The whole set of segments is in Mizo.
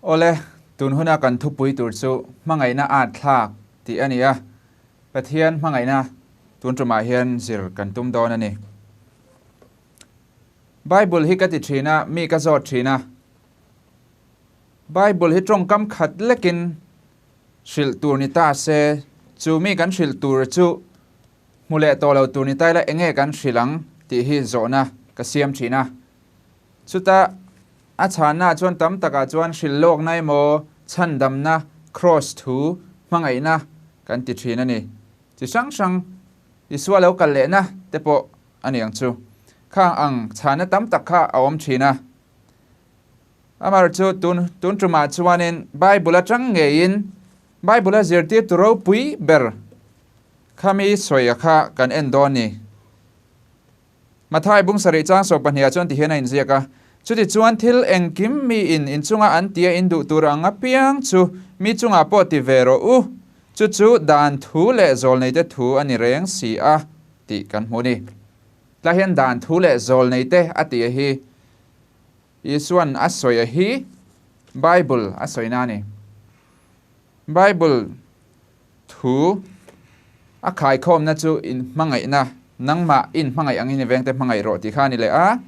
Awle, tun huna kan thupui tur chu hmangaihna at thlak tih a ni a, Pathian hmangaihna tun tumah hian zir kan tum dawn a ni. Bible hi ka ti thin a, mi ka zawt thin a. Bible hi tawngkam khat lekin hrilh tur ni ta se, chu mi kan hrilh tur chu hmu leh tawh lo tur ni ta ila enge kan hrilh ang tih hi zawhna ka siam thin a. Chuta a chhanna chuan tam takah chuan hrilh lawkna emaw chhandamna, cross thu, hmangaihna kan ti thin a ni. Chi hrang hrang Isua lo kal lehna te pawh a ni ang chu. Khang ang chhanna tam tak kha a awm thin a. Amar chu tun tun tumah chuanin Bible atang ngeiin Bible a zirtirtu ropui ber khami sawi a kha kan en dawn ni. Mathai bung sarih chang sawm pahnih ah chuan tihian a inziak a, Chuti chuan thil engkim mi in inchunga an tia in duh tur ang apiang chu mi chungah pawh ti ve rawh u, chu chu dan thu leh zawlneite thu a ni reng si a tih kan hmu ni. Tlai hian dan thu leh zawlneite a tih hi Isuan a sawi a hi Bible a sawina a ni. Bible thu a khaikhawmna chu in hmangaihna, nangmah in hmangaih angin i vengte hmangaih rawh tih kha a ni leh a.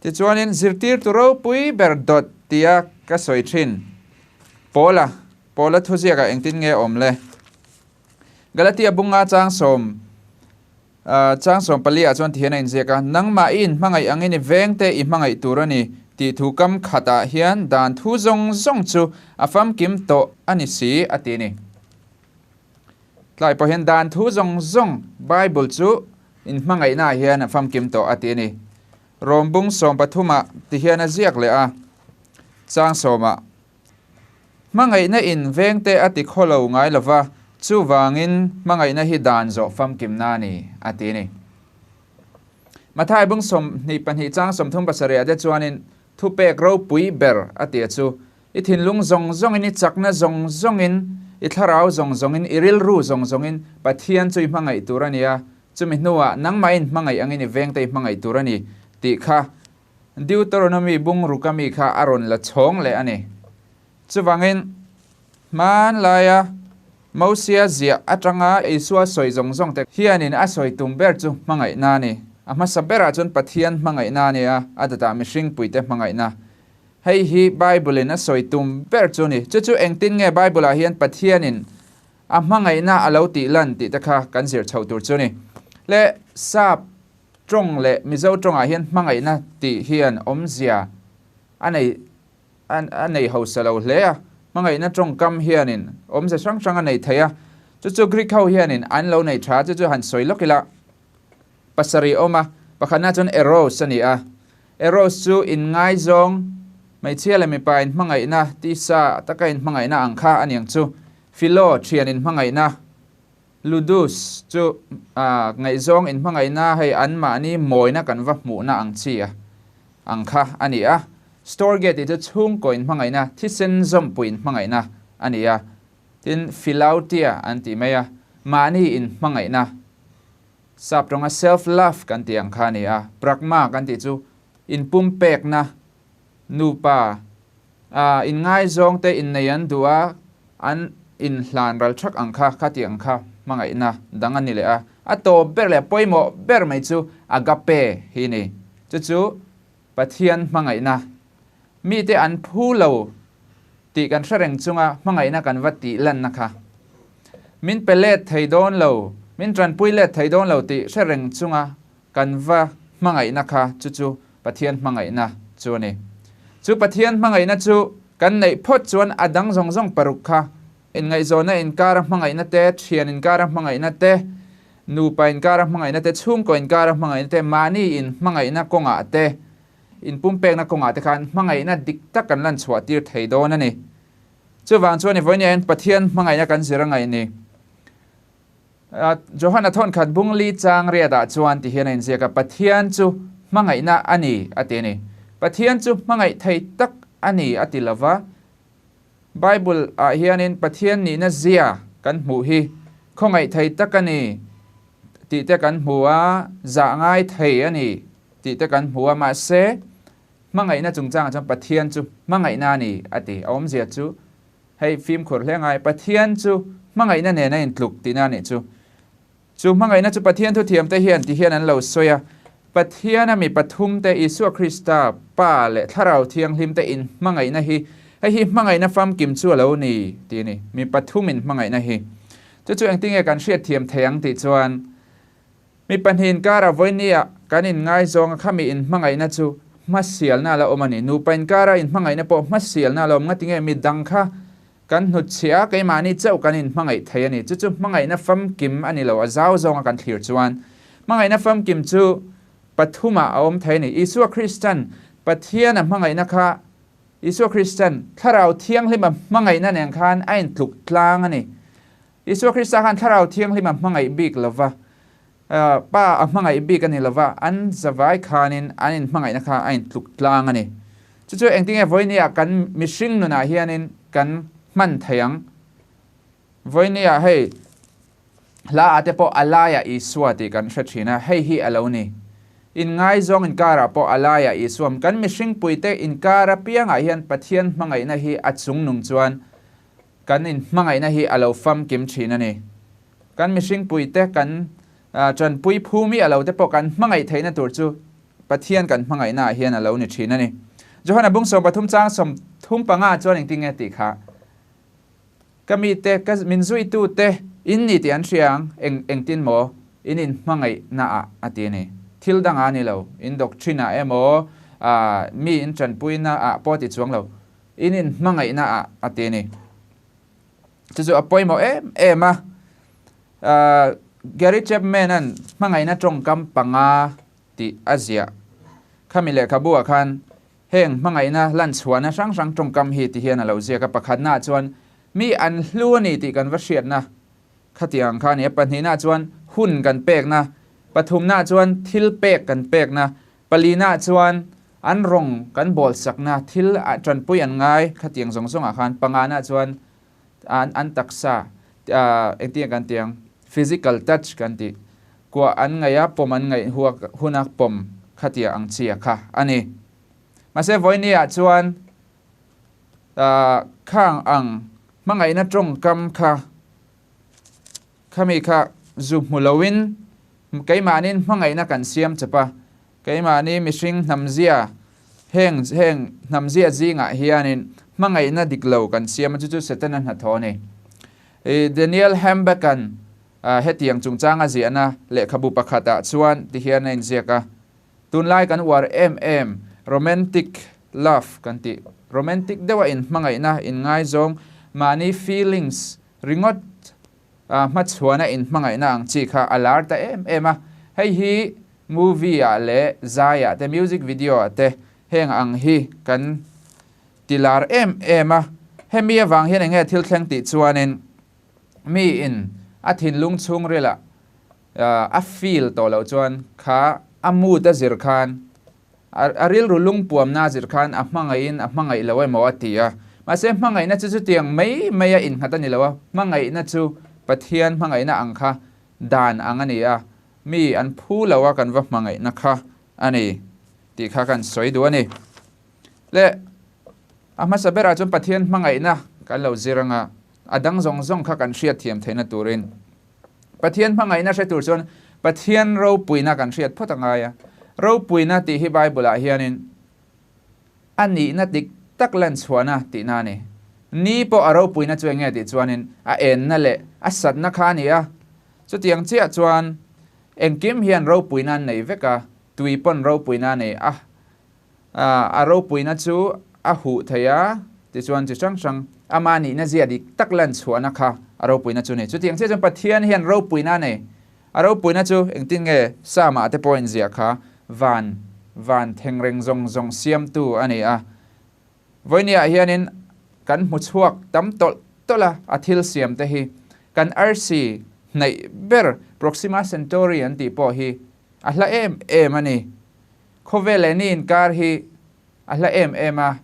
Tichuanin zirtirtu ropui ber dawt tia ka sawi thin. Paula, Paula thuziakah engtin nge awm le? Galatia bunga chang sawm Chang 14 ah chuan tihian a inziak a, Nangmah i inhmangaih angin i vengte i hmangaih tur a ni tih thu kam khatah hian dan thu zawng zawng chu a famkim tawh a ni si a ti a ni. Tlai pawh hian dan thu zawng zawng Bible chu inhmangaihnaah hian a famkim tawh a ti a ni. Rom bung 13 ah tihian a ziak leh a, chang sawmah Hmangaihna in vengte a ti khaw lo ngai lova, chuvangin hmangaihna hi dan zawh famkimna a ni, a ti a ni. Mathai bung 22 chang 37 ah te chuanin thupek ropui ber a ti a chu, I thinlung zawng zawngin, i chakna zawng zawngin, i thlarau zawng zawngin, i rilru zawng zawngin Pathian chu i hmangaih tur a ni a, chumi hnuah nangmahin hmangaih angin i vengte i hmangaih tur a ni, tih kha Deuteronomy bung ruka mi kha a rawn la chhawng leh a ni. Chuvangin, hmanlaia Mosia ziah atanga Isua sawi zawng zawng te hianin a sawi tum ber chu hmangaihna a ni. A hmasa berah chuan Pathian hmangaihna a ni a, a datah mihring puite hmangaihna. Hei hi Bible-in a sawi tum ber chu a ni. Chu chu engtin nge Bible-ah hian Pathianin a hmangaihna a lo tih lan tih te kha kan zir chhoh tur chu a ni. Le sap Tawng leh Mizo tawngah hian hmangaihna tih hian awmzia a nei a nei hausa lo hle a, hmangaihna tawngkam hianin awmze hrang hrang a nei thei a, chu chu Greek ho hianin an lo nei tha a, chu chu han sawi lawk ila pasarih awm a, pakhatna chuan Eros a ni a, Eros chu inngaizawng hmeichhia leh mipa inhmangaihna tisa taka inhmangaihna ang kha a ni ang chu, Philo thian inhmangaihna. Ludus chu ngaihzawng inhmangaihna hei anmahni mawina kan va hmuhna ang chi a ang kha a ni a. Storge tih chu chhungkaw inhmangaihna, thisen zawmpui inhmangaihna a ni a. Tin, Philautia an tih mai a, mahni inhmangaihna, sap tawnga self love kan tih ang kha a ni a. Pragma kan tih chu inpumpekna, nupa inngaizawng te innei an duh a, an inhlan ral thak ang kha, khati ang kha hmangaihna dang a ni leh a. A tawp ber leh a pawimawh ber mai chu agape hi a ni. Chu chu Pathian hmangaihna. Mite an phu lo tih kan hre reng chunga hmangaihna kan va tih lanna kha. Min pe let thei dawn lo, min tanpui let thei dawn lo tih hre reng chunga kan va hmangaihna kha chu chu Pathian hmangaihna chu a ni. Chu Pathian hmangaihna chu kan neih phawt chuan a dang zawng zawng paruk kha, inngaihzawnna inkara hmangaihna te, thian inkara hmangaihna te, nupa inkara hmangaihna te, chhungkaw inkara hmangaihna te, mahni in hmangaihna kawngah te, inpumpekna kawngah te khan hmangaihna dik tak kan lan chhuah tir thei dawn a ni. Chuvang chuan i vawiin hian Pathian hmangaihna kan zir a ngaih ni. Johana thawnkhat bung li chang riatah chuan ti hian a inziak a, Pathian chu hmangaihna a ni a ti a ni. Pathian chu hmangaih thei tak a ni a ti lova, Bible ah hianin Pathian nihna zia kan hmuh hi khawngaih thei tak a ni tih te kan hmu a, zah ngai thei a ni tih te kan hmu a, mahse Hmangaihna chungchangah chuan Pathian chu hmangaihna a ni a ti. A awmzia chu hei fimkhur hle ngai, Pathian chu hmangaihna nen a intluk tihna a nih chu. Chu hmangaihna chu Pathian thuthiamte hian ti hian an lo sawi a, Pathiana mi pathumte Isua Krista, Pa leh Thlarau Thianghlimte inhmangaihna hi, hei hi hmangaihna famkim chu a lo ni tih a ni. Mi pathum inhmangaihna hi. Chu chu engtinge kan hriatthiam thei ang tih chuan, Mi pahnih inkara vawinia kan inngaizawng a khami inhmangaihna chu hmasialna a la awm a ni. Nupa inkara inhmangaihna pawh hmasialna a la awm. Ngatinge mi dang kha kan hnutchhiah a, keimahni chauh kan inhmangaih thei a ni. Chu chu hmangaihna famkim a ni lo, a zau zawnga kan thlir chuan. Hmangaihna famkim chu pathumah a awm thei a ni. Isua Kristan Pathian a hmangaihna kha Isua Kristan Thlarau Thianghlima hmangaihna nen khan a intluk tlang a ni. Isua Krista khan Thlarau Thianghlim a hmangaih bik lo va, Pa a hmangaih bik a ni lo va, an zavai khanin an inhmangaihna kha a intluk tlang a ni. Chu chu engtinge vawinia kan mihring nunah hianin kan hman thei ang? Vawinia hei hla ah te pawh a laiah Isua tih kan hre thin a, hei hi a lo ni. Inngaizawng inkarah pawh a laiah Isua, kan mihringpuite inkar apiangah hian Pathian hmangaihna hi a chungnung chuan Kan inhmangaihna hi a lo famkim thin a ni. Kan mihringpuite kan tanpui phu mi a lo te pawh kan hmangaih theihna tur chu Pathian kan hmangaihnaah hian a lo ni thin a ni. Johana bung 13 chang 35 chuan engtin nge tih kha? Ka mite, ka min zuitute in ni tih an hria ang, eng engtin maw in inhmangaihnaah a ti a ni. Thil dangah a ni lo, in doctrine-ah emaw, mi in tanpuinaah pawh a ti chuang lo. In in hmangaihna ah a ti a ni. Chu chu a pawimawh em em a. Gary Chapman an hmangaihna tawngkam panga tih a ziah. Khami lehkhabu ah khan heng hmangaihna lan chhuahna hrang hrang tawngkam hi ti hian a lo ziak a. Pakhatna ah chuan mi an hlu a ni tih kan va hriatna khatiang ang kha a ni a. Pahnihna ah chuan hun kan pekna, pathumna ah chuan thil pek kan pekna, palina ah chuan An rawng kan bawlsakna thil ah tanpui an ngai khatiang zawng zawng ah khan pangana chuan an an taksa engtin nge kan tih ang physical touch kan tih kuah an ngaih a pawm an ngaih huna pawm khatiang ang chi a kha a ni. Mahse vawiini ah chuan khang ang hmangaihna tawngkam kha Khami kha zu hmu loin keimahnin hmangaihna kan siam chep a, keimahni mihring hnamzia heng heng hnamzia zingah hianin hmangaihna dik lo kan siam a, chu chu Setana hnathawh a ni. I Daniel Hambackan hetiang chungchanga ziahna lehkhabu pakhatah chuan tihian a inziak a, Tunlai kan uar em em romantic love kan tih, romantic deuha inhmangaihna, inngaizawng, mahni feelings Ringawt hmachhuana inhmangaihna ang chi kha a lar ta em em a, hei hi movie ah leh zai ah te, music video ah te heng ang hi kan ti lar em em a, hemi avang hian enge thil thleng tih chuanin mi in a thinlung chhungril ah a feel tawh loh chuan kha a mood a zir khan A rilru lungpuamna zir khan a hmangaihin a hmangaih lo emaw a ti a. Mahse hmangaihna chu chutiang mai maia innghat a ni lo a, hmangaihna chu Pathian hmangaihna ang kha dan ang a ni a, mi an phu lo a kan va hmangaihna kha a ni tih kha kan sawi duh a ni. Le a hmasa berah chuan Pathian hmangaihna kan lo zir anga a dang zawng zawng kha kan hriatthiam theihna turin Pathian hmangaihna hre tur chuan Pathian ropuina kan hriat phawt a ngai a. Ropuina tih hi Bible-ah hianin a nihna dik tak lan chhuahna tihna a ni. Ni pawh a ropuina chu eng nge tih chuanin a enna leh a satna kha a ni a. Chutiang chiah chuan engkim hian ropuina an nei vek a, tui pawn ropuina a nei a. A ropuina chu a huh thei a, tichuan chi hrang hrang ama nihna zia dik tak lan chhuahna kha a ropuina chu a ni. Chutiang chiah chuan Pathian hian ropuina a nei. A ropuina chu engtin nge Psalm-ah te pawhin ziah kha van van thengreng zawng zawng siamtu a ni a. Vawinia hianin kan hmu chhuak tam tawlh tawlh a, a thil siam te hi kan arsi hnaih ber Proxima Centauri an tih pawh hi a hla em em a ni. Khawvel leh ni inkar hi a hla em em a,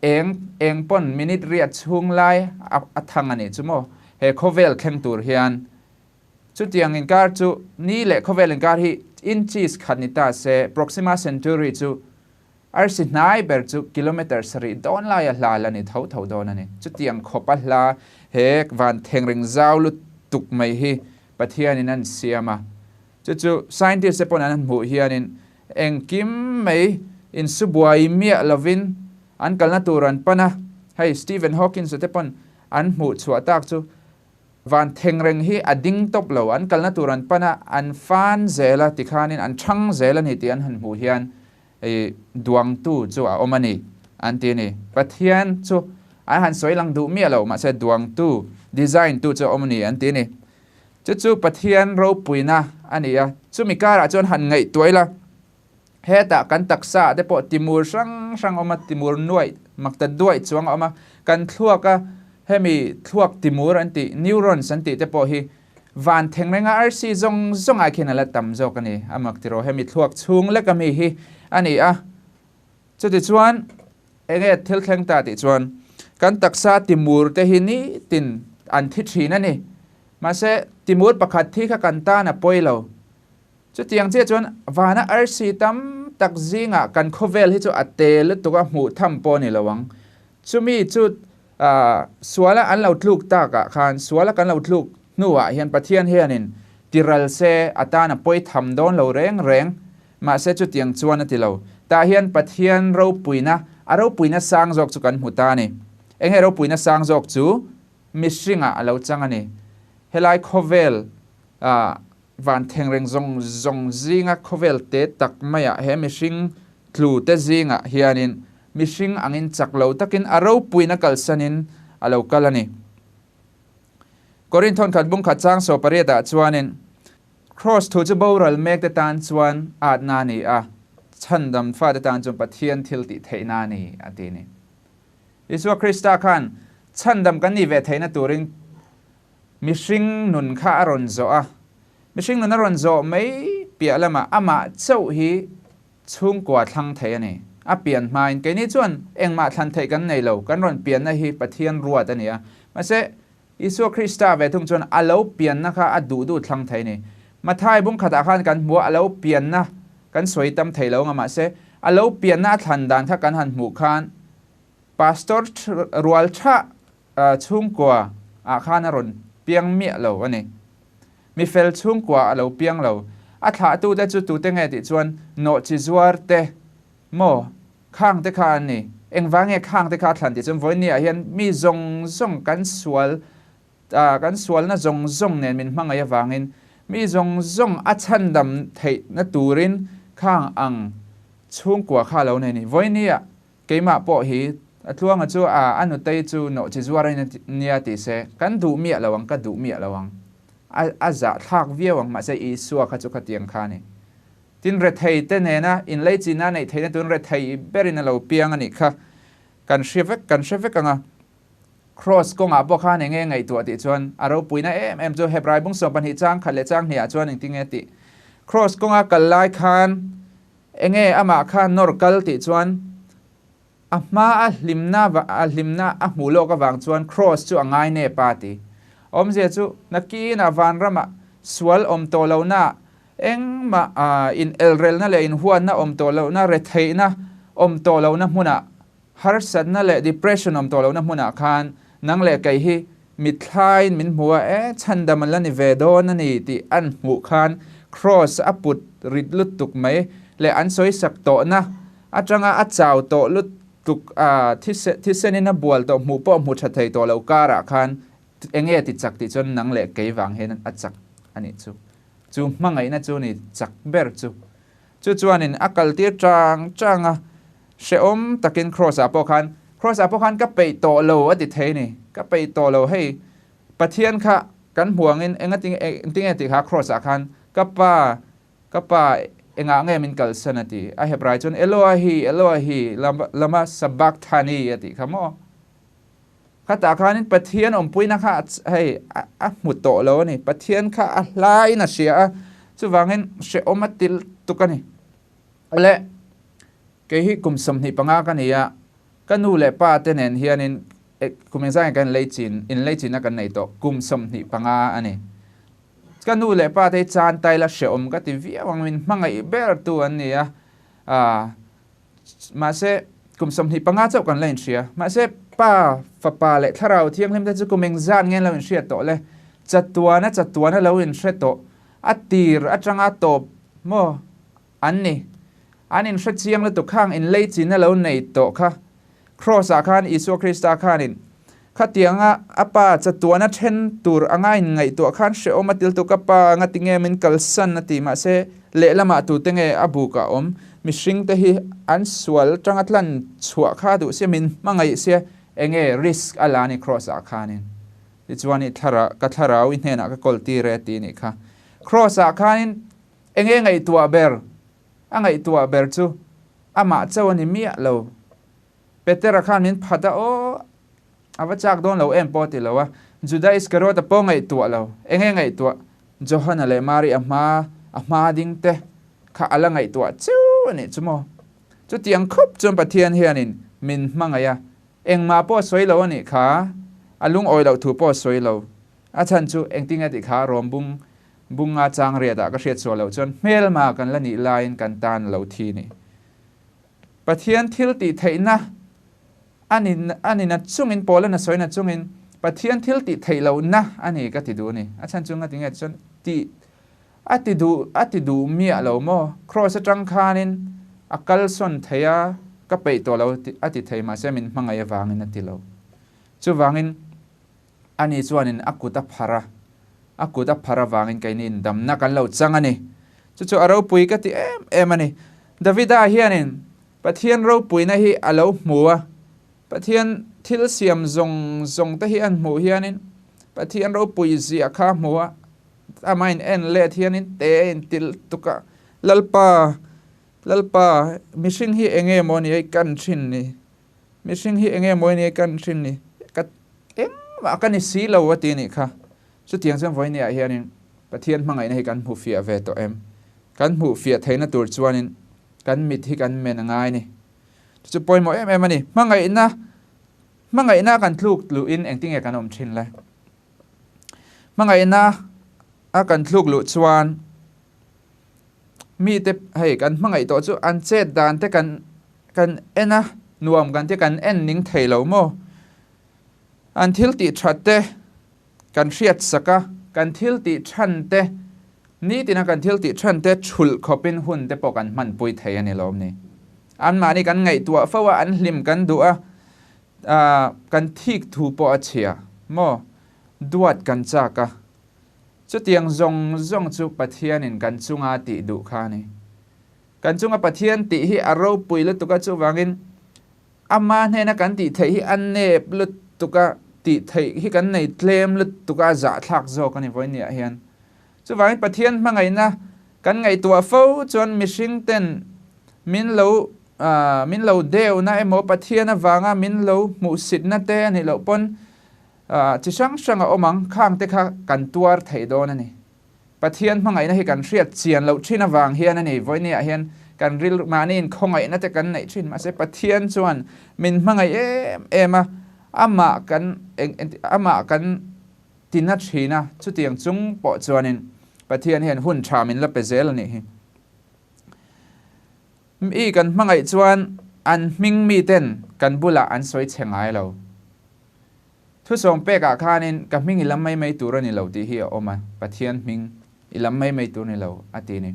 eng eng pawn minute riat chhung lai a thang a nih chu maw he khawvel thleng tur hian. Chutiang inkar chu ni leh khawvel inkar hi inches khat ni ta se Proxima Centauri chu. Arsi hnai ber chu kilometre sarih dawn laia hla la ni tho tho dawn a ni. Chutiang khawpa hla he van thengreng zau lutuk mai hi Pathianin an siam a. Chu chu scientist te pawn an han hmuh hianin engkim mai insubuai miah lovin an kalna tur an pan a. Hei Stephen Hawkins te pawn an hmuh chhuah tak chu van thengreng hi a ding tawp lo, an kalna tur an pan a, an fan zel a tikhanin an thang zel a ni tih an han hmuh hian i duangtu chu a awm a ni an ti a ni. Pathian chu an han sawi lang duh miah lo, mahse duangtu, design tu chu a awm a ni an ti a ni. Chu chu Pathian ropuina a ni a, chumi karah chuan han ngaihtuah ila, hetah kan taksa ah te pawh timur hrang hrang a awm a, timur nuaih makta duaih chuang a awm a, kan thluak a hemi thluak timur an tih, neurons an tih te pawh hi van thengrenga arsi zawng zawng ah khian a la tam zawk a ni, a mak tiraw hemi thluak chhung lek ami hi a ni a. Chutichuan enge thil thleng ta tih chuan kan taksa timur te hi nitin an thi thin a ni. Mahse timur pakhat thi kha kan tan a pawi lo. Chutiang chiah chuan vana arsi tam tak zingah kan khawvel hi chu a te lutuk a hmuh tham pawh a ni lo ang. Chumi chu suala an lo tluk takah khan suala kan lo tluk hnuah hian Pathian hianin tiral se atan a pawi tham dawn lo reng reng. Mahse chutiang chuan a ti lo. Tah hian Pathian ropuina, a ropuina sang zawk chu kan hmu ta a ni. Enge ropuina sang zawk chu? Mihringah a lo chang a ni. Helai khawvel ah van thengreng zawng zawng zinga khawvel te tak maiah he mihring tlu te zingah hianin mihring angin chak lo takin a ropuina kalsanin a lo kal a ni. Korinth thawnkhat bungkhat chang 18 ah chuanin Kraws thu chu boral mek te tan chuan atna a ni a, chhandam fate tan chuan Pathian thil tih theihna a ni, a ti a ni. Isua Krista khan chhandam kan nih ve theihna turin mihring nun kha a rawn zawh a. Mihring nun a rawn zawh mai piah lamah amah chauh hi chhungkua thlang thei a ni. A pian hmain keini chuan engmah thlan theih kan nei lo, kan rawn pianna hi Pathian ruat a ni a. Mahse, Isua Krista ve thung chuan a lo pianna kha a duh duh thlang thei a ni. Mathai bung khatah khan kan hmu a, a lo pianna kan sawi tam thei lo anga mahse a lo pianna a thlan dan kha kan han hmuh khan Pastor rual tha chhungkua ah khan a rawn piang miah lo a ni. Mi fel chhungkua a lo piang lo. A thlahtute chu tute nge tih chuan nawhchi zuar te maw Khang te kha an ni. Engvang nge khang te kha a thlan tih chuan vawiin ah hian mi zawng zawng kan sual kan sualna zawng zawng nen min hmangaih avangin mi zawng zawng a chhandam theihna turin khang ang chhungkua kha a lo nei a ni. Vawiin ah keimah pawh hi a tluanga chu a a nutei chu nawh chi zuar a nia tih se kan duh miah lo ang ka duh miah lo ang. A a zahthlak viau ang mahse Isua kha chu khatiang kha a ni. Tin, rethei te nena inleichina neih theihna tun rethei berin a lo piang a nih kha kan hria vek, kan hre vek ang a. Kraws kawngah pawh khan enge ngaihtuah tih chuan a ropuina em em chu Hebrai bung 12 chang khat leh chang hnih ah chuan engtinge tih. Kraws kawnga kal lai khan enge amah kha nawr kal tih chuan a hma a hlimna a hlimna a hmuh lawk avang chuan Kraws chu a ngai nep a ti. Awmzia chu nakinah vanramah sual awm tawh lohna Engmah in elrelna leh inhuatna awm tawh lohna, retheihna awm tawh lohna hmunah, harsatna leh depression awm tawh lohna hmunah khan nang leh kei hi mitthlaiin min hmu a, e, chhandam an la ni ve dawn a ni tih an hmuh khan Kraws a put rit lutuk mai leh an sawisak tawhna atanga a chau tawh lutuk a, thisenin a bual tawh hmuh pawh hmu tha thei tawh lo karah khan enge ti chak tih chuan nang leh kei vang hian a chak a nih chu. Chu hmangaihna chu ni chak ber chu. Chu chuanin a kaltir chang chang a, hrehawm takin Kraws-ah pawh khan, Kraws-ah pawh khan ka peih tawh lo a ti thei ni, ka peih tawh lo hei Pathian kha kan hmu angin engatinge engtinge tih kha Kraws-ah khan ka pa, ka pa engah nge min kalsan a ti. A Hebrai chuan Eloahi, Eloahi, lama sabakthani a tih kha maw? Khatah khanin Pathian awmpuina kha hei a hmu tawh lo a ni. Pathian kha a hlaiin a hria a, chuvangin hrehawm a til tuk a ni. Le, kei hi kum 25 ka ni a, ka nu leh pa te nen hianin kum engzah nge kan lei chin, inlei chinna kan nei tawh, kum 25 a ni. Ka nu leh pa te hi chan taila hrehawm ka ti viau ang, min hmangaih ber tu an ni a, Mahse, kum 25 chauh kan la inhria. Mahse, Pa, Fapa leh Thlarau Thianghlim te chu kum engzat nge an lo inhriat tawh le? Chatuana chatuana lo inhre tawh. A tir atanga tawp maw an ni? An inhre chiang lutuk khang inlei chin a lo nei tawh kha. Kraws-ah khan Isua Krista khanin Khatianga a pa chatuana then tur anga inngaihtuah khan hrehawm a til tuk a pa anga tinge min kalsan a ti mahse lehlamah tute nge a buk a awm mihring te hi an sual tanga tlan chhuah kha duh sia min hmangaih sia enge risk a la ni cross ah khanin tichuan i thlara ka thlarau i hnenah ka kawl tir e ti nih kha cross ah khanin enge ngaihtuah ber a ngaihtuah ber chu amah chauh a ni miah lo. Petera khan min phat a, Aw, a va chak dawn lo em pawh ti lo a. Juda Iskariota pawh ngaihtuah lo. Enge ngaihtuah? Johana leh Mari a hma, a hma ding te kha a la ngaihtuah chiu a nih chu maw? Chutiang khup chuan Pathian hianin min hmangaih a, engmah pawh a sawi lo a nih kha, a lungawi loh thu pawh a sawi lo. A chhan chu engtinge tih kha rawm bung bunga chang riatah ka hriat suah loh chuan hmelma kan la nih laiin kan tan a lo thi ni. Pathian thil tih theihna a ni a ni na chungin Paula na sawi na chungin Pathian thil tih theih lohna a ni ka ti duh a ni. A chhan chu ngati nge chuan tih a ti duh a ti duh miah lo maw? Kraws atang khanin a kalsawn thei a, ka peih tawh lo a ti thei mahse min hmangaih avangin a ti lo. Chuvangin ani chuanin a kut a phar a, a kut a phar avangin keini indamna kan lo chang a ni. Chu chu a ropui ka ti em em a ni. Davida hianin Pathian ropuina hi a lo hmu a, Pathian thil siam zawng zawng te hi an hmuh hianin Pathian ropui zia kha a hmu a, amah in en let hianin te a intil tuk a, Lalpa, Lalpa, mihring hi enge maw ni ei kan thin ni? Mihring hi enge mawi ni kan hrin ni? Ka engmah ka ni si lo a ti anih kha. Chutiang chuan vawinia hianin Pathian hmangaihna hi kan hmuh fiah ve tawh em? Kan hmuh fiah theihna tur chuanin kan mit hi kan men a ngai ni. Chu chu pawimawh em em a ni. Hmangaihna hmangaihna kan tluk luhin engtinge kan awm thin le? Hmangaihna a kan tluk luh chuan Mite hei kan hmangaih tawh chu an chet dan te kan kan en a, nuam kan tia kan en ning thei lo maw? An thil tih that te kan hriat sak a, kan thil tih than te nitina kan thil tih than te thulh khawpin hun te pawh kan hmanpui thei a ni lawm ni. Anmahni kan ngaihtuah fo a, an hlim kan duh a, kan thik thu pawh a chhia maw? Duat kan chak a. Chutiang zawng zawng chu Pathianin kan chunga tih duh kha a ni. Kan chunga Pathian tih hi a ropui lutuk a, chuvangin ama hnena kan tih theih hi a nep lutuk a, tih theih hi kan nei tlem lutuk a, a zahthlak zawk a ni vawinia hian. Chuvangin Pathian hmangaihna kan ngaihtuah fo chuan mihring ten min lo min lo deuhna emaw Pathian avanga min lo hmuhsitna te a nih loh pawn Chi hrang hrang a awm ang, khang te kha kan tuar thei dawn a ni. Pathian hmangaihna hi kan hriat chian loh thin avang hian a ni, vawinia hian kan rilru mahni inkhawngaihna te kan neih thin, mahse Pathian chuan min hmangaih em em a, amah kan amah kan tina thin a, chutiang chung pawh chuanin Pathian hian hun tha min la pe zel a nih hi. Mi kan hmangaih chuan an hming miten kan bulah an sawi chhe ngai lo. Thusawm pekah khanin ka hming i lam mai mai tur a ni lo tih hi a awm a, Pathian hming i lam mai mai tur ni lo a ti ni.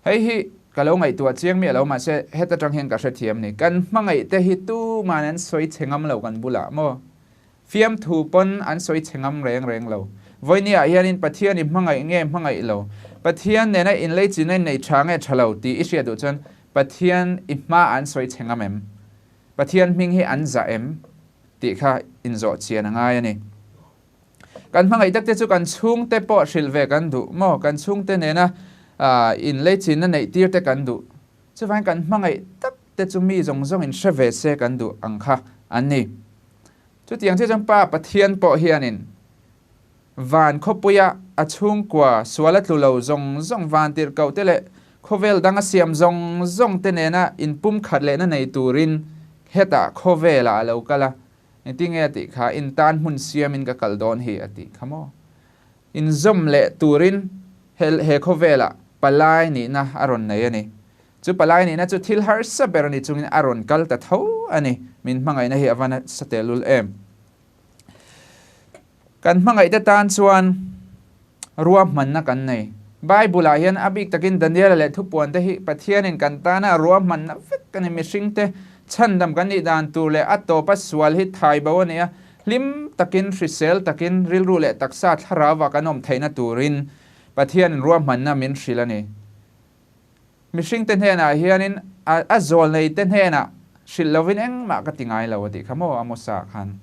Hei hi ka lo ngaihtuah chiang miah lo mahse heta tang hian ka hrethiam ni. Kan hmangaih te hi tuman an sawi chhe ngam lo kan bulah maw? Fiamthu pawn an sawi chhe ngam reng reng lo. Vawinia hianin Pathian i hmangaih nge hmangaih lo? Pathian nena inleichina in nei tha nge tha lo tih i hriat duh chuan Pathian i hma an sawi chhe ngam em? Pathian hming hi an zah em? tih kha inzawh chian a ngai a ni. Kan hmangaih tak te chu kan chhungte pawh hrilh ve kan duh maw? Kan chhungte nena inleichinna neih tir te kan duh. Chuvangin kan hmangaih tak te chu mi zawng zawng in hre ve se kan duh ang kha an ni. Chutiang chiah chuan Pa Pathian pawh hianin van khawpuia a chhungkua sual a tlu lo zawng zawng van tirhkoh te leh khawvel dang a siam zawng zawng te nena inpumkhat lehna nei turin hetah khawvelah a lo kal a, engtinge a tih kha in tan hmun siamin ka kal dawn hi a tih kha maw? Inzawm leh turin he khawvelah palai nihna a rawn nei a ni. Chu palai nihna chu thil harsa ber a ni chungin a rawn kal ta tho a ni. Min hmangaihna hi a va nasa tehlul em. Kan hmangaihte tan chuan ruahmanna kan nei. Bible-ah hian a bik takin Daniela leh thupuante hi Pathianin kan tana ruahmanna vek a ni. Mihringte chhandam kan nih dan tur leh a tawpa sual hi thai bo a ni a, hlim takin, hrisel takin, rilru leh taksa thlarauva kan awm theihna turin Pathianin ruahmanna min hrilh a ni. Mihringte hnenah hianin a zawlneite hnenah hrilh lovin engmah ka ti ngai lo a tih kha maw Amosa khan.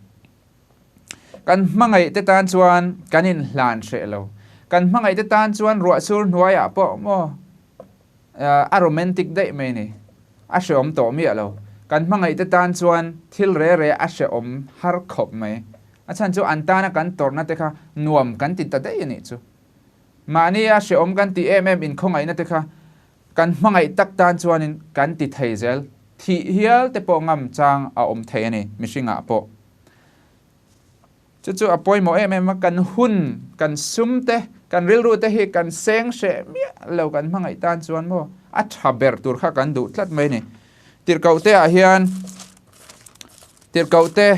Kan hmangaihte tan chuan kan inhlan hreh lo. Kan hmangaihte tan chuan ruahsur hnuaiah pawh maw a romantic daih mai ni. A hrehawm tawh miah lo. Kan hmangaihte tan chuan thil re re a hrehawm har khawp mai. A chhan chu an tana kan tawrhna te kha nuam kan ti ta daih a nih chu. Mahni a hrehawm kan tih em em inkhawngaihna te kha kan hmangaih tak tan chuanin kan ti thei zel. Thih hial te pawh ngam chang a awm thei a ni mihringah pawh. Chu chu a pawimawh em em a, kan hun, kan sum te, kan rilru te hi kan seng hreh miah lo kan hmangaih tan chuan maw a tha ber tur kha kan duh tlat mai a ni. Tirhkoh te ah hian Tirhkoh te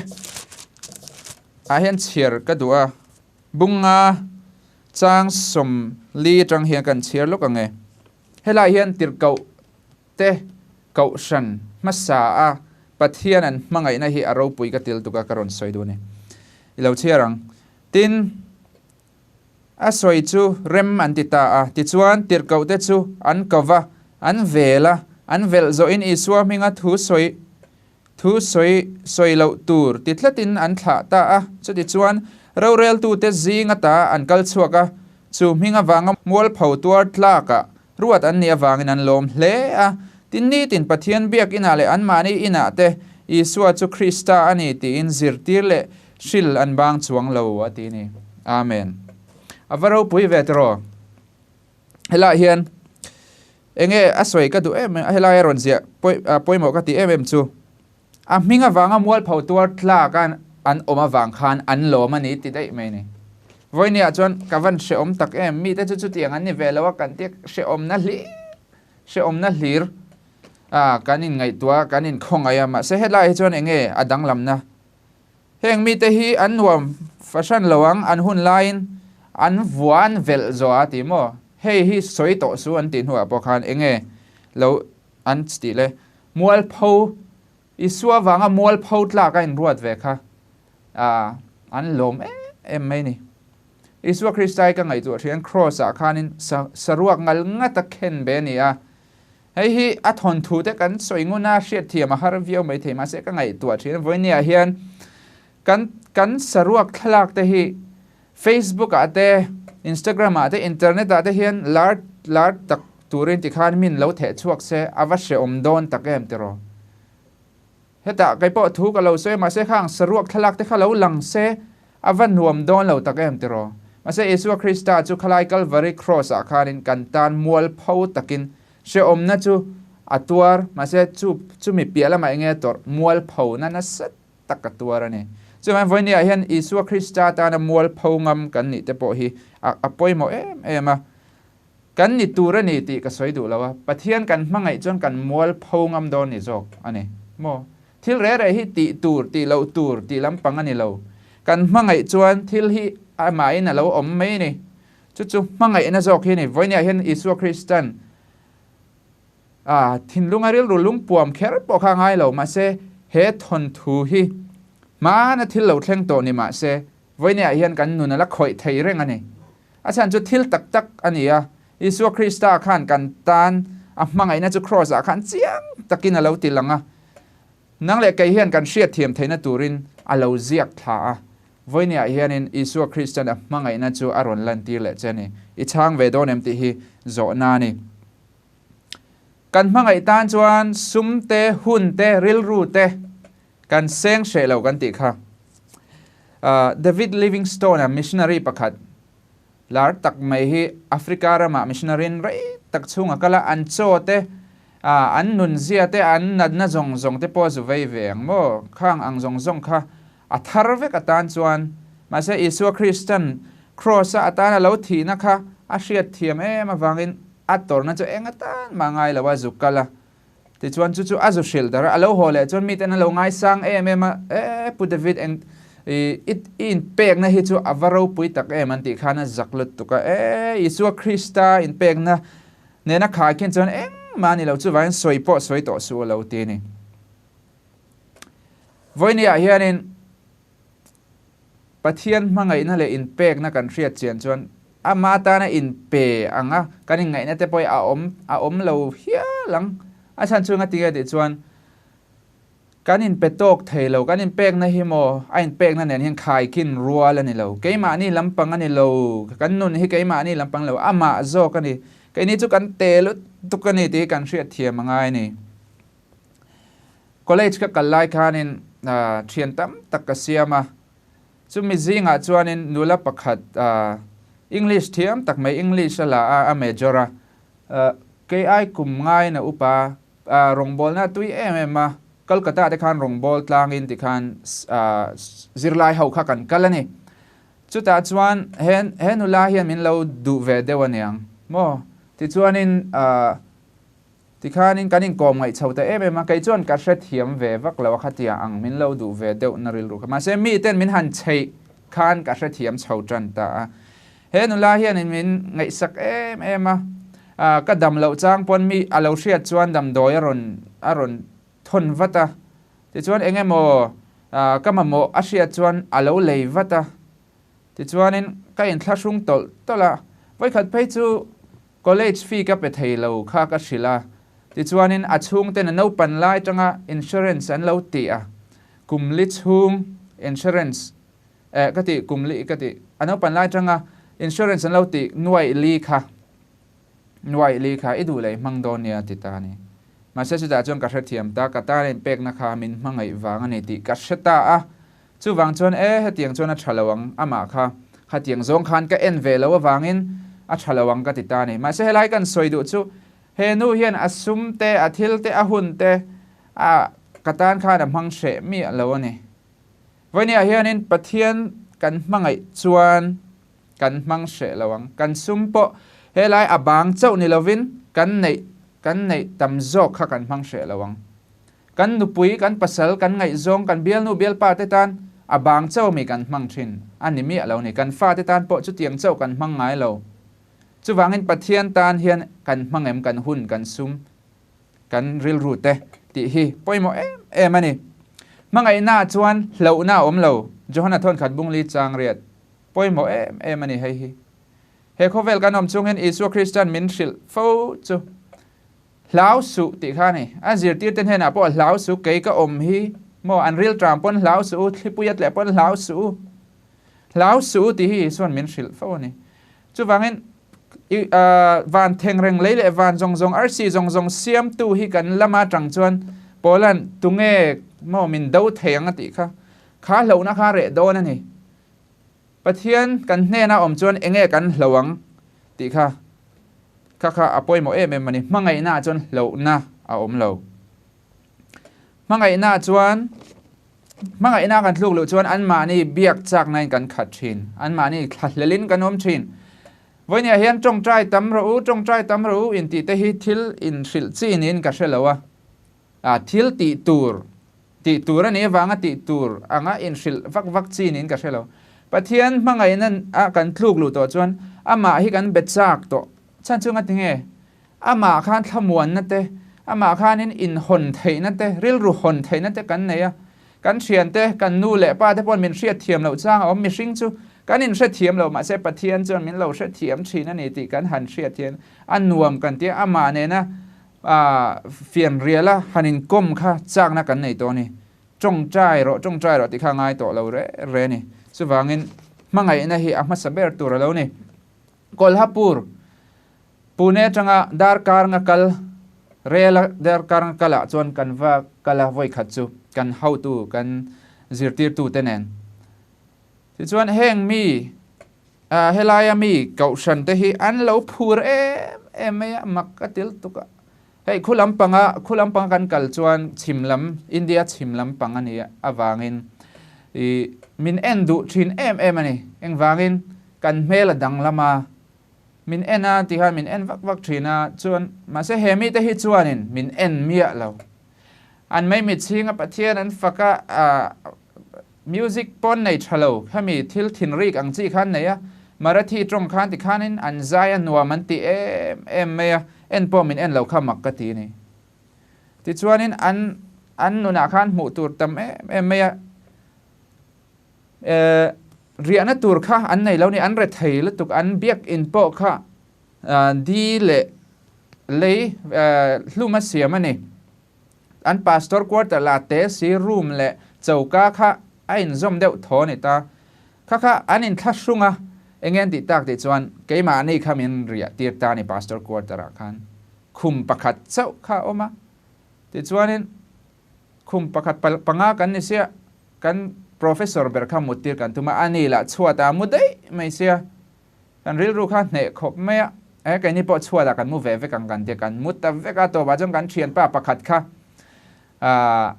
ah hian chhiar ka duh a, bunga chang 40 atang hian kan chhiar lawk ang e. Helai hian tirhkoh te kohhran hmasa a Pathian an hmangaihna hi a ropui ka til tuk a ka rawn sawi duh a ni. I lo chhiar ang. Tin, a sawi chu rem an ti ta a. Tichuan, tirhkohte chu an ko va, an vel a, an velh zawhin Isua hminga thu sawi thu sawi sawi loh tur ti tlatin an thlah ta a. Chutichuan, roreltute zing ata an kal chhuak a, chu hming avanga mualpho tuar tlakah Ruat an nih avangin an lawm hle a. Tin, nitin Pathian biak inah leh anmahni inah te Isua chu Krista a ni tiin zirtir leh hril an bang chuang lo a ti ni. Amen. A va ropui ve tiraw? Helaiah hian enge a sawi ka duh em em a, helai a rawn ziah pawimawh ka tih em em chu a hming avanga mualpho tuar tlak a an awm avang khan an lawm a ni ti daih mai a ni. Vawinia chuan ka van hrehawm tak em, mite chu chutiang an ni ve lo a kan tia hrehawmna hlir hrehawmna hlir a kan inngaihtuah a kan inkhawngaih a mahse helai hi chuan enge a danglamna heng mite hi an nuam fahran lo ang an hun laiin an vua an velh zawh a ti maw hei hi sawi tawh su an tih hnuah pawh khan enge lo an tih le Mualpho, Isua vanga mualpho tlak a inruat ve kha an lawm em em mai ni. Isua Krista hi ka ngaihtuah thian Kraws ah khanin saruak ngal ngat a khen be a ni a. Hei hi a thawnthu te kan sawi ngun a hriatthiam a har viau mai thei mahse ka ngaihtuah thin vawinia hian kan kan saruak thlalak te hi Facebook ah te, Instagram ah te, internet ah te hian lar lar tak turin tikhan min lo theh chhuak se a va hrehawm dawn tak em tiraw? Hetah kei pawh thu ka lo sawi a mahse khang saruak thlalak te kha lo lang se a va nuam dawn lo tak em tiraw? Mahse Isua Krista chu khalai Kalvari Cross ah khanin kan tan mualpho takin hrehawmna chu a tuar mahse chu chumi piah lamah enge a tawrh mualpho na nasa tak a tuar a ni. Chuvangin vawinia hian Isua Krista tana mualpho ngam kan nih te pawh hi a pawimawh em em a. Kan ni tur a ni tih ka sawi duh lo a, Pathian kan hmangaih chuan kan mualpho ngam dawn ni zawk a ni maw? Thil reh reh hi tih tur, tih loh tur tih lampang a ni lo. Kan hmangaih chuan thil hi amahin a lo awm mai a ni. Chu chu hmangaihna zawk hi a ni. Vawinia hian Isua Kristan A thinlunga rilru lungpuam kher pawh kha a ngai lo, mahse he thawnthu hi hmana thil lo thleng tawh ni mahse vawineah hian kan nun a la khawih thei reng a ni. A chhan chu thil tak tak a ni a, Isua Krista khan kan tan a hmangaihna chu Kraws ah khan chiang takin a lo ti lang a, nang leh kei hian kan hriatthiam theihna turin a lo ziak thla a, vawineah hianin Isua Kristan a hmangaihna chu a rawn lantir leh che a ni. I chhang ve dawn em tih hi zawhna a ni. Kan hmangaih tan chuan sum te, hun te, rilru te kan seng hreh lo kan tih kha. David Livingstone-a missionary pakhat lar tak mai hi Africa ramah missionary-in rei tak chhung a kal a, an chaw te, an nunzia te, an natna zawng zawng te pawh a zu vei ve ang maw? Khang ang zawng zawng kha a thar vek atan chuan mahse Isua Kristan Kraws-a atana lo thihna kha a hriatthiam em avangin a tawrhna chu eng atan mah ngai lo a zuk kal a. Tichuan chu chu a zu hrilh dar a, a lo haw leh chuan miten an lo ngaisang em em a, E Pu David eng i i inpekna hi chu a va ropui tak em an tih khan a zak lutuk a, E Isua Krista inpekna nena khai khin chuan engmah a ni lo, chuvangin sawi pawh sawi tawh suh a lo ti a ni. Vawinia hianin Pathian hmangaihna leh inpekna kan hriat chian chuan ama tana inpe anga kan inngaihna te pawh hi a awm a awm lo hial ang. A chhan chu engati nge tih chuan kan inpe tawk thei lo, kan inpekna hi maw a inpekna nen hian khaikin rual a ni lo. Keimahni lampang a ni lo, kan nun hi keimahni lampang lo, amah zawk a ni. Keini chu kan te lutuk a ni tih hi kan hriatthiam a ngai a ni. College ka kal lai khanin thian tam tak ka siam a, chumi zingah chuanin nula pakhat English thiam tak mai English a la a, a major a, kei ai kum ngaiin a upa rawngbawlna a tui em em a, Kolkata te khan rawngbâwl tlangin tikhan zirlai ho kha kan kal a ni. Chutah chuan he nula hian min lo duh ve deuh aniang maw? Tichuanin Tikhanin kan inkawm ngaih chho ta em em a, kei chuan ka hrethiam ve vak lo a khatia ang min lo duh ve deuh na rilru kha. Mahse miten min han chheih khan ka hrethiam chho tan ta a. He nula hianin min ngaihsak em em a, ka dam loh chang pawn mi a lo hriat chuan damdawi a rawn a rawn thawn vat a. Tichuan eng emaw ka mamawh a hriat chuan a lo lei vat a. Tichuanin ka inthlahrung tawlh tawlh a, vawikhat phei chu College fee ka pe thei lo kha ka hrilh a, tichuanin a chhungten a naupan lai tanga insurance an lo tih a, kum li chhung insurance eh ka tih kum li ka tih a naupan lai tanga insurance an lo tih nuaih li kha nuaih li kha i duh leh i hmang dawn nia ti ta a ni. Mahse chutah chuan ka hrethiam ta, ka tan inpekna kha min hmangaih vang a ni tih ka hre ta a, Chuvang chuan e, hetiang chuan a tha lo ang, amah kha khatiang zawng khan ka en ve lo avangin a tha lo ang ka ti ta a ni. Mahse helai kan sawi duh chu he nu hian a sum te, a thil te, a hun te a ka tan khan a hmang hreh miah lo a ni. Vawinia hianin Pathian kan hmangaih chuan kan hmang hreh lo ang. Kan sum pawh helai a bang chauh ni lovin kan neih kan neih tam zawk kha kan hmang hreh lo ang. Kan nupui, kan pasal, kan ngaihzawng, kan bialnu bialpa te tan a bang chauh mi kan hmang thin a ni miah lo ni. Kan fate tan pawh chutiang chauh kan hmang ngai lo. Chuvangin Pathian tan hian kan hmang em, kan hun, kan sum, kan rilru te tih hi pawimawh em em a ni. Hmangaihnaah chuan hlauhna a awm lo, Johana thawnkhat bungli chang riat pawimawh em em a ni hei hi. He khawvel kan awm chung hian Isua Krista'n min hrilh fo chu Hlau suh tih kha a ni. A zirtirte hnenah pawh hlau suh, kei ka awm hi maw, an rilṭam pawn hlau suh u, thlipui a tleh pawn hlau suh u. Hlau suh u tih hi Isua'n min hrilh fo a ni. Chuvangin i van thengreng lei leh van zawng zawng, arsi zawng zawng siamtu hi kan lama aṭang chuan Paula'n tunge maw min do thei ang a tih kha, kha hlauhna kha reh dawn a ni. Pathian kan hnena awm chuan enge kan hlo ang tih kha kha kha a pawimawh em em a ni. Hmangaihnaah chuan hlohna a awm lo. Hmangaihnaah chuan hmangaihna kan thluk luh chuan anmahni biak chaknain kan khat thin. Anmahni thlahlelin kan awm thin. Vawinia hian tawngtai tam rawh u, tawngtai tam rawh u intih te hi thil inhrilh chi niin ka hre lo a. A thil tih tur, tih tur a nih avanga tih tur anga inhrilh vak vak chi niin ka hre lo. Pathian hmangaihna a kan tluk luh tawh chuan amah hi kan be chak tawh. Chhan chu ngati nge? Amah khan thlamuanna te, amah khanin inhawn theihna te, rilru hawn theihna te kan nei a. Kan thiante, kan nu leh pa te paw'n min hriatthiam loh chang a awm. Mihring chu kan inhrethiam lo, mahse Pathian chuan min lo hrethiam thin a ni tih kan han hriat hian a nuam kan tia, amah nena A fianrial a han inkawm kha chakna kan nei tawh a ni. Tawngtai rawh, tawngtai rawh tih kha a ngai tawh lo re re a ni. Chuvangin hmangaihna hi a hmasa ber tur a lo ni. Kolhapur, Pune atanga darkar nga kal, rel a darkar nga kal ah chuan kan va kal a vawikhat chu kan hotu, kan zirtirtu te nen. Tichuan heng mi A helaia mi kohhran te hi an lo phur em em mai a, mak a til tuk a. Hei khu lampanga, khu lampanga kan kal chuan chhim lam, India chhim lampang a nih avangin i min en duh thin em em a ni. Engvangin kan hmel a danglam a, Min en a ti khan min en vak vak thin a, chuan mahse he mite hi chuanin min en miah lo. An maimit chhinga Pathian an fak a, ah music pawn nei tha lo, khami thil thinrik ang chi khan nei a, Marathi tawng khan ti khanin an zai a nuam an ti em em mai a, en pawh min en lo kha mak ka ti a ni. Tichuanin an an nunah khan hmuh tur tam em em mai a, eh riahna tur kha an nei lo ni, an rethei lutuk, an biakin pawh kha di leh lei hlum a siam a ni. An pastor quarter la te si room leh choka kha a inzawm deuh thaw a ni ta. Kha kha an inthlahrung a, enge an tih tak tih chuan keimahni kha min riah tir ta a ni pastor quarter ah khan. Khum pakhat chauh kha a awm a, tichuanin khum pakhat panga kan ni sia, kan professor ber kha mut tir kan tum a, ani lah chhuat ah a mu daih mai sia, kan rilru kha hneh khawp mai a, e keini pawh chhuat ah kan mu ve vek ang kan tia, kan mu ta vek a, tawpah chuan kan thianpa pakhat kha ah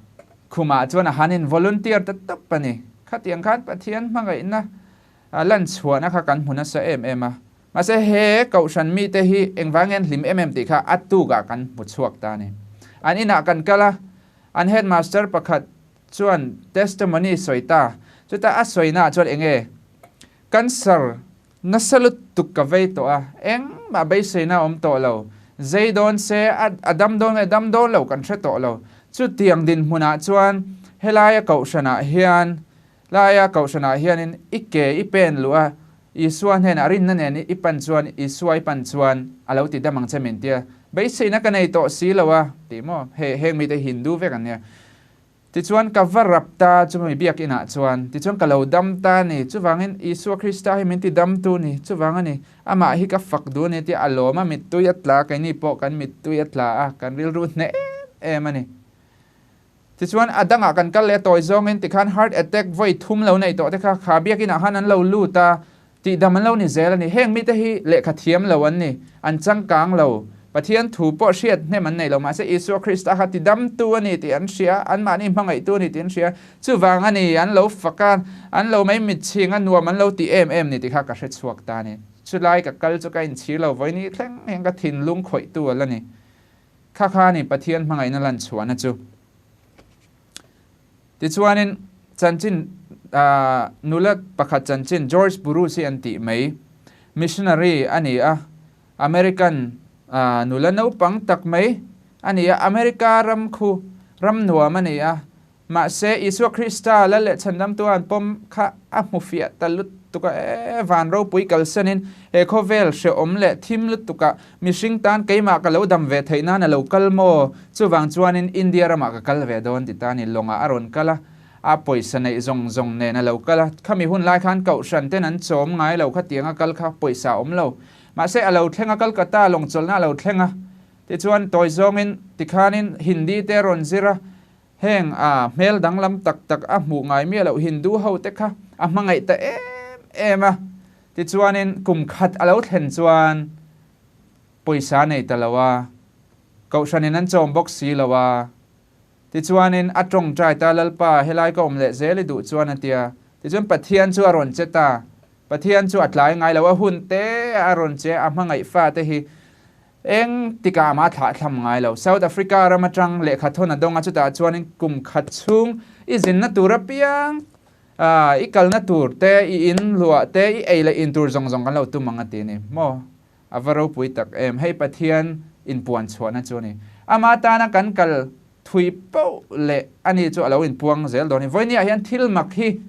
khumah chuan a han in volunteer ta tawp a ni, khatiang khan Pathian hmangaihna lan chhuahna kha kan hmu nasa em em a. Mahse he Kohhran mite hi engvang nge an hlim em em tih kha a tukah kan hmu chhuak ta a ni. An inah kan kal a, an headmaster pakhat chuan testimony sawi ta. Chutah a sawinaah chuan enge cancer nasa lutuk ka vei tawh a, engmah beiseina a awm tawh lo. Zei dawn se a dam dawn nge dam dawn lo kan hre tawh lo. Chutiang dinhmunah chuan helaia Kohhranah hian Laia Kohhranah hianin i ke i pen luh a, Isua hnenah rinna nen i pan chuan Isua i pan chuan a lo ti dam ang che min tia. Beiseina ka nei tawh si lo a, tih maw? He heng mite hi Hindu vek an nia. Tichuan ka va rap ta chumi biakinah chuan, tichuan ka lo dam ta a ni. Chuvangin Isua Krista hi min ti damtu ni, chuvang a ni. Amah hi ka fak duh a ni tia a lawm a, mittui a tla, keini pawh kan mittui a tla a, kan rilru hneh em em a ni. Tichuan a dangah kan kal leh tawi zawngin tikhan heart attack vawi thum lo nei tawh te kha kha biakinah khan an lo lut a, tihdam an lo ni zel a ni. Heng mite hi lehkha thiam lo an ni, an changkang lo, Pathian thu pawh hriat hnem an nei lo, mahse Isua Krista kha tidamtu a ni tih an hria, anmahni hmangaihtu a ni tih an hria, chuvang a ni an lo fak a, an lo mai mitchhing a, nuam an lo ti em em ni tih kha ka hre chhuak ta a ni. Chulai ka kal chu ka inchhir lo, vawiin thleng hian ka thinlung khawihtu a la ni. Kha kha ni Pathian hmangaihna lan chhuahna chu. Tichuanin chanchin nula pakhat chanchin George Burroughs hi an tih mai. Missionary a ni a, American nula naupang tak mai a ni a, America ram khu ram nuam a ni a, Mahse, Isua Krista Lal leh Chhandamtu an pawm kha a hmu fiah ta lutuk a, e, van ropui kalsanin he khawvel hrehawm leh thim lutukah mihring tan keimah ka lo dam ve theih nan a lo kal maw? Chuvang chuanin India ramah ka kal ve dawn ti ta ni lawngah a rawn kal a, a pawisa neih zawng zawng nen a lo kal a, khami hun lai khan Kohhran ten an chawm ngai lo khatianga kal kha pawisa a awm lo. Mahse, a lo thleng a, Kolkata lawngchawlhna a lo thleng a, tichuan tawi zawngin tikhanin Hindi te a rawn zir a, Heng a hmel danglam tak tak a hmuh ngai miah loh Hindu ho te kha a hmangaih ta em em a. Tichuanin kum khat a lo thlen chuan pawisa nei ta lo a, Kohhranin an chawm bawk si lo a. Tichuanin a tawngtai ta, Lalpa, helai ka awm leh zel i duh chuan a ti a. Tichuan Pathian chu a rawn che ta. Pathian chu a tlai ngai lo, a hun te a rawn che a, a hmangaih fate hi Eng tikah mah a thlah thlam ngai lo. South Africa ram atang lehkha thawn a dawng a, chutah chuanin kum khat chhung i zinna tur apiang, i kalna tur te, i in luah te, i ei leh in tur zawng zawng kan lo tum ang a ti a ni. Maw? A va ropui tak em. Hei Pathian inpuan chhuahna chu a ni. Ama tana kan kal thui poh leh ani chu a lo inpuang zel dawn a ni. Vawinia hian thil mak hi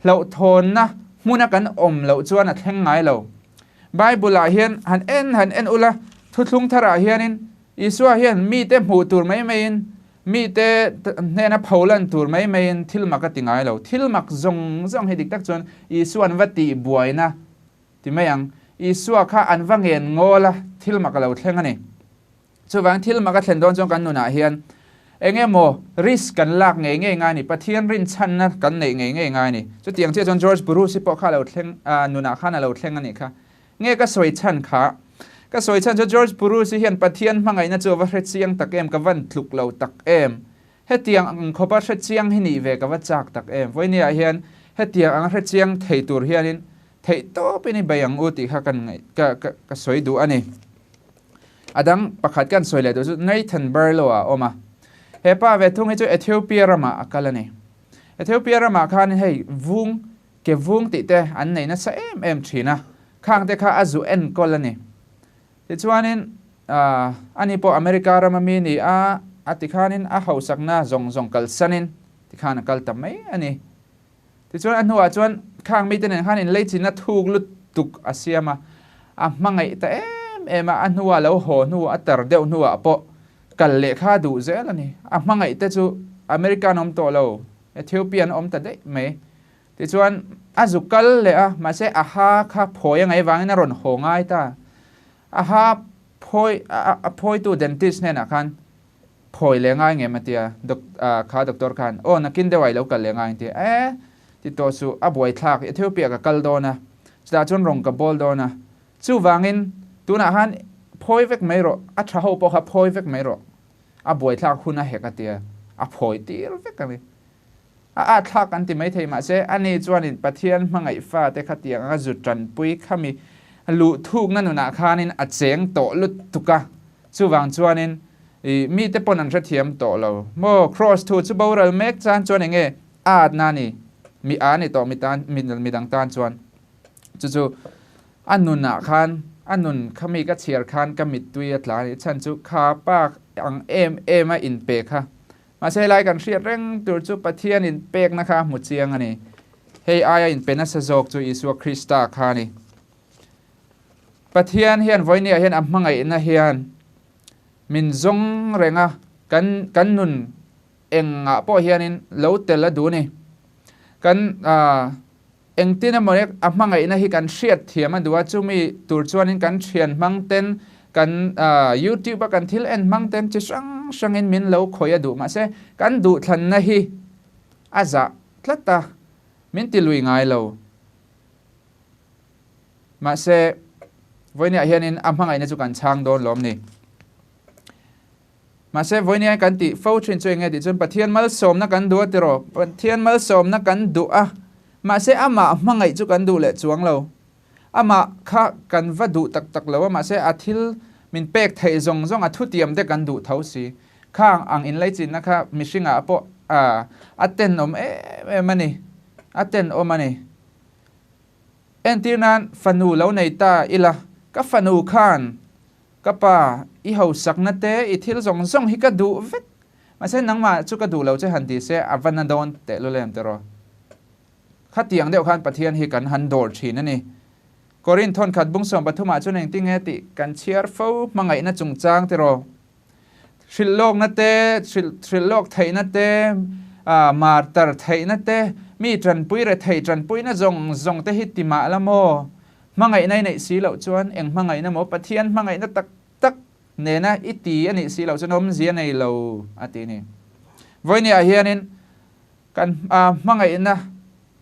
Hlauhthawnna hmuna kan awm loh chuan a thleng ngai lo. Bible-ah hian han en han en ula, thuthlung tharah hianin Isua hian mite hmuh tur mai maiin, mite hnena pholan tur mai maiin thil mak a ti ngai lo. Thil mak zawng zawng hi dik tak chuan Isua an va tih buaina ti mai ang. Isua kha an va ngen ngawl a, thil mak a lo thleng a ni. Chuvang thil mak a thlen dawn chuan kan nunah hian eng emaw risk kan lak ngei ngei ngai a ni, Pathian rinchhanna kan neih ngei ngei ngai a ni. Chutiang chiah chuan George Burroughs hi pawh kha a lo thleng, nunah khan a lo thleng a nih kha. Nge ka sawi chhan kha? Ka sawi chhan chu George Burroughs hi hian Pathian hmangaihna chu a va hre chiang tak em, ka van tluk lo tak em. Hetiang ang khawpa hre chiang hi nih ve ka va chak tak em. Vawinia hian hetiang ang hre chiang thei tur hianin Theih tawpin i bei ang u tih kha kan ngaih ka ka ka sawi duh a ni. A dang pakhat kan sawi leh duh chu Nathan Barlow ah a awm a. He pa ve thung hi chu Ethiopia ramah a kal a ni. Ethiopia ramah khan hei vung ke vung tih te an nei nasa em em thin a, khang te kha a zu enkawl a ni. Tichuanin ani pawh America rama mi ni a, a tikhanin a hausakna zawng zawng kalsanin tikhan a kal ta mai a ni. Tichuan a hnuah chuan khang mite nen khan inleichinna thuk lutuk a siam a, a hmangaih ta em em a, a hnuah lo haw hnu a tar deuh hnuah pawh kal leh kha a duh zel a ni. A hmangaih te chu America an awm tawh lo, Ethiopia an awm ta daih mai. Tichuan a zu kal leh a, mahse a ha kha phawi a ngaih vangin a rawn haw ngai ta. A ha phawi a phawitu dentist hnenah khan Phawi leh ngai ngem a tia, doc kha doctor khan aw nakin deuh ah i lo kal leh ngai ang tia, e ti tawh suh a buaithlak Ethiopia ka kal dawn a, chutah chuan rawng ka bawl dawn a, chuvangin tunah khan phawi vek mai rawh, a tha ho pawh kha phawi vek mai rawh, a buaithlak hun a hek a tia, a phawi tir vek a ni. A atthlak an ti maithei mahse ani chuanin Pathian hmangaih fate kha tiang anga zu tanpui khami luh thukna nunah khanin a cheng tawh lutuk a, chuvang chuanin i mite pawn an hrethiam tawh lo maw? Kraws thu chu boral mek chan chuan enge a atna a ni? Mi a ni tawh mi tan midang tan chuan chu chu a nunah khan a nun khami ka chhiar khan ka mittui a tla a ni chhan chu kha pa ang em em a inpe kha Mahse helai kan hriat reng tur chu Pathian inpekna kha a hmu chiang a ni. Hei aia inpe nasa zawk chu Isua Krista kha a ni. Pathian hian vawinia hian a hmangaihna hian min zawng reng a, kan kan nun engah pawh hianin lo tel a duh ni. Kan engtin emaw a hmangaihna hi kan hriat thiam a duh a, chumi tur chuanin kan thian hmang ten, kan YouTube a kan thil en hmang ten chi hrang hrangin min lo khawih a duh. Mahse, kan duhthlanna hi a zah tlat a, min ti lui ngai lo. Mahse, vawinia hianin a hmangaihna chu kan chhang dawn lawm ni. Mahse, vawinia kan tih fo thin chu eng nge tih chuan Pathian malsawmna kan duh a tiraw? Pathian malsawmna kan duh a, mahse amah hmangaih chu kan duh leh chuang lo. Amah kha kan va duh tak tak lo a, mahse a thil min pek theih zawng zawng a thutiam te kan duh tho si. Khang ang inlaichinna kha mihringah pawh a tenawm em em a ni, a tenawm a ni. Entir nan fanu lo nei ta ila, ka fanu khan ka pa i hausakna te i thil zawng zawng hi ka duh vek, mahse nangmah chu ka duh lo che han ti se a va na dawn tehlul em tiraw? Khatiang deuh khan Pathian hi kan han dawr thin a ni. Korinth thawnkhat bung 13 ah chuan engtin nge tih kan chhiar fo hmangaihna chungchang tiraw? Hrilhlawkna te, hrilhlawk theihna te, martar theihna te, mi tanpui rethei tanpuina zawng zawng te hi ti mah la maw? Hmangaihna i neih si loh chuan eng hmangaihna maw? Pathian hmangaihna tak tak nena i ti a nih si loh chuan awmzia nei lo a ti a ni. Vawinia hianin Kan hmangaihna,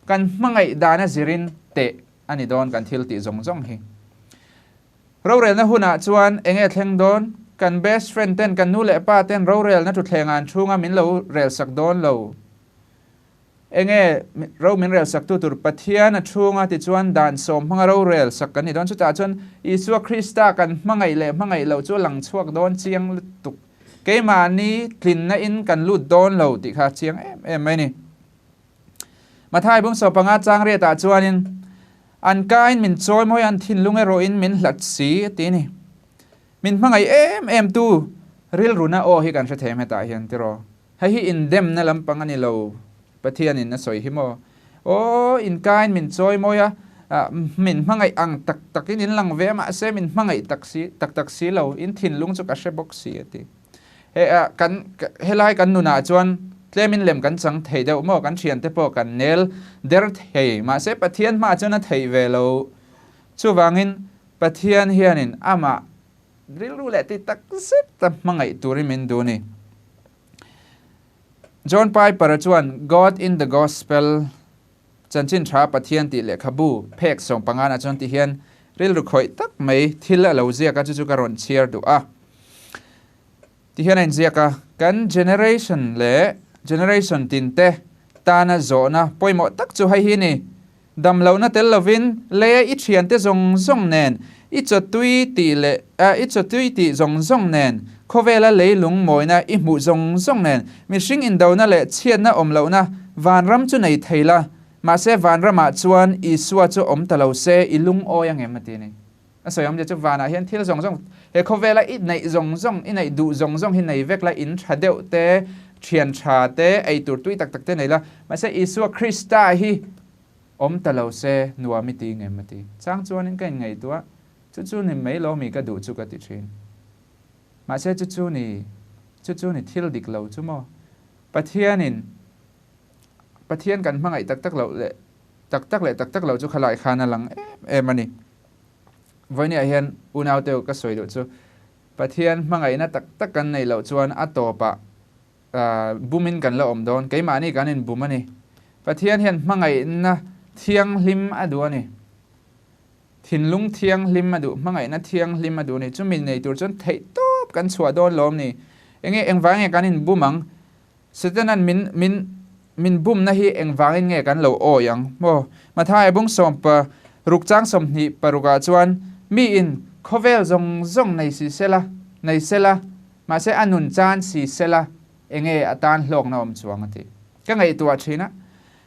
kan hmangaih dana zirin teh a ni dawn kan thil tih zawng zawng hi. Rorelna hunah chuan eng nge thleng dawn? Kan best friend ten, kan nu leh pa ten rorelna thutthleng an chhunga min lo relsak dawn lo. Eng nge ro min relsaktu tur Pathian a chhunga tichuan dan sawm hmanga rorel sak kan ni dawn. Chutah chuan Isua Krista kan hmangaih leh hmangaih loh chu a lang chhuak dawn chiang lutuk. Keimahni tlinna in kan lut dawn lo tih kha chiang em em mai ni. Mathai bung 15 chang riatah chuanin, An kain min chawi mawi an thinlung erawhin min hlat si a ti ni. Min hmangaih em em tu rilruna aw hi kan hre thei hetah hian tiraw. Hei hi indemna lampang a ni lo Pathianin a sawi hi maw? Aw, inkain min chawi mawi a, min hmangaih ang tak takin in lang ve a, mahse min hmangaih tak si, tak tak si lo, in thinlung chu ka hre bawk si a ti. He a kan helai kan nunah chuan tlemin lem kan chang thei deuh maw, kan thiante pawh kan nel der thei, mahse Pathian hmaah chuan a theih ve lo. Chuvangin Pathian hianin amah rilru leh ti tak zet a hmangaih turin min duh a ni. John Piper-a chuan God in the Gospel, Chanchin Tha Pathian tih lehkhabu phek 15 ah chuan ti hian rilru khawih tak mai thil a lo ziak a, chu chu ka rawn chhiar duh a. Ti hian a inziak a, Kan generation leh generation tinte tana zawhna pawimawh tak chu hei hi ni. Dam lohna tel lovin leia i thiante zawng zawng nen, i chawtui tih leh i chawtui tih zawng zawng nen, khawvela leilung mawina i hmuh zawng zawng nen, mihring indona leh chhiatna awm lohna vanram chu nei thei la, mahse vanramah chuan Isua chu awm ta lo se i lungawi angem a ti a ni. A sawi awmzia chu vanah hian thil zawng zawng, he khawvela i neih zawng zawng, i neih duh zawng zawng hi nei vek la, in tha deuh te, thian tha te, ei tur tui tak tak te nei la, mahse Isua Krista hi awm ta lo se nuam i ti ngem a ti. Chang chuanin ka inngaihtuah, chu chu ni mai lo mi ka duh chu ka ti thin. Mahse chu chu ni, chu chu ni thil dik lo chu maw? Pathianin Pathian kan hmangaih tak tak loh leh tak tak leh tak tak loh chu khalai khan a lang em em a ni. Vawinia hian unau teu ka sawi duh chu Pathian hmangaihna tak tak kan neih loh chuan a tawpah bumin kan la awm dawn, keimahni kan inbum a ni. Pathian hian hmangaihna thianghlim a duh a ni. Thinlung thianghlim a duh, hmangaihna thianghlim a duh a ni. Chumi nei tur chuan theihtawp kan chhuah dawn lawm ni. Enge engvang nge kan inbum ang? Setanan min min min bumna hi engvangin nge kan lo awi ang maw? Mathaia bung sawmpa ruk chang 26 ah chuan miin khawvel zawng zawng nei si sela, nei sela, mahse a nun chan si sela enge a tan hlawkna awm chuang a ti. Ka ngaihtuah thin a,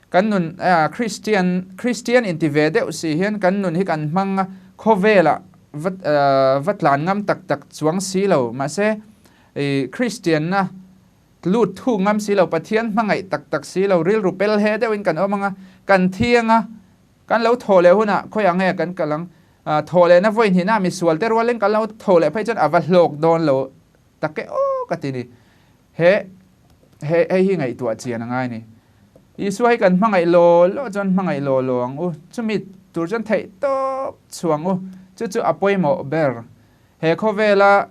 kan nun Kristian Kristian inti ve deuh si hian kan nun hi kan hmang a, khawvelah va va tlan ngam tak tak chuang si lo, mahse Kristianna Lut thu ngam si lo, Pathian hmangaih tak tak si lo, rilru pel he deuhin kan awm ang a, kan thi ang a, kan lo thaw leh hunah khawiah nge kan kal ang? Thaw lehna vawi hnihna misual te rualin kan lo thaw leh phei chuan a va hlawk dawn lo tak e aw ka ti ni. He he hei hi ngaihtuah chian a ngai ni. Isua hi kan hmangaih law law chuan hmangaih law law ang u, chumi tur chuan theih tawp chhuang u, chu chu a pawimawh ber. He khawvela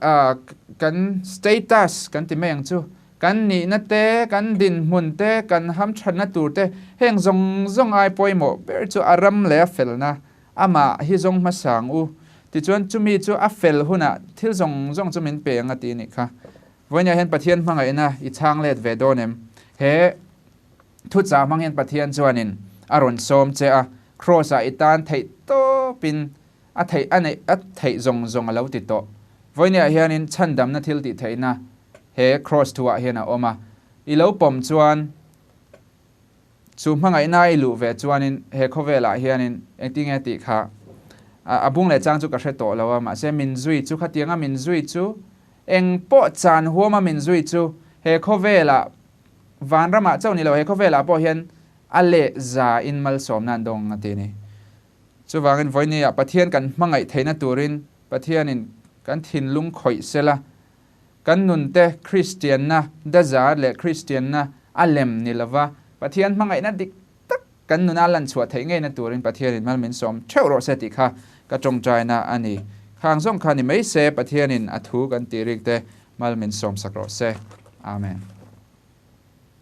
kan status kan ti mai ang chu, kan nihna te, kan dinhmun te, kan hamthatna tur te, heng zawng zawng ai pawimawh ber chu a ram leh a felna, amah hi zawng hmasa ang u. Tichuan chumi chu a fel hunah thil zawng zawng chu min pe ang a ti nih kha. Vawiinah hian Pathian hmangaihna i chhang let ve dawn em? He thuchah hmang hian Pathian chuanin a rawn sawm che a, Kraws-ah i tan theih tawpin A theih a neih a theih zawng zawng a lo ti tawh. Vawinia hianin chhandamna thil tih theihna he Kraws thuah hian a awm a. I lo pawm chuan chu hmangaihna i luh ve chuanin he khawvelah hianin engtinge tih kha a bung leh chang chu ka hre tawh lo a, mahse min zui chu khatianga min zui chu eng pawh chan huama min zui chu he khawvelah vanramah chauh ni lo he khawvelah pawh hian a leh za in malsawmna an dawng a ti a ni. Chuvangin vawinia Pathian kan hmangaih theihna turin Pathianin kan thinlung khawih sela, kan nunte Kristianna daza leh Kristianna a lem ni lova Pathian hmangaihna dik tak kan nuna lan chhuah theih ngeina turin Pathianin mal min sawm theuh rawh se tih kha ka tawngtaina a ni. Khang zawng kha ni mai se Pathianin a thu kan tih rik te mal min sawm sak rawh se. Amen.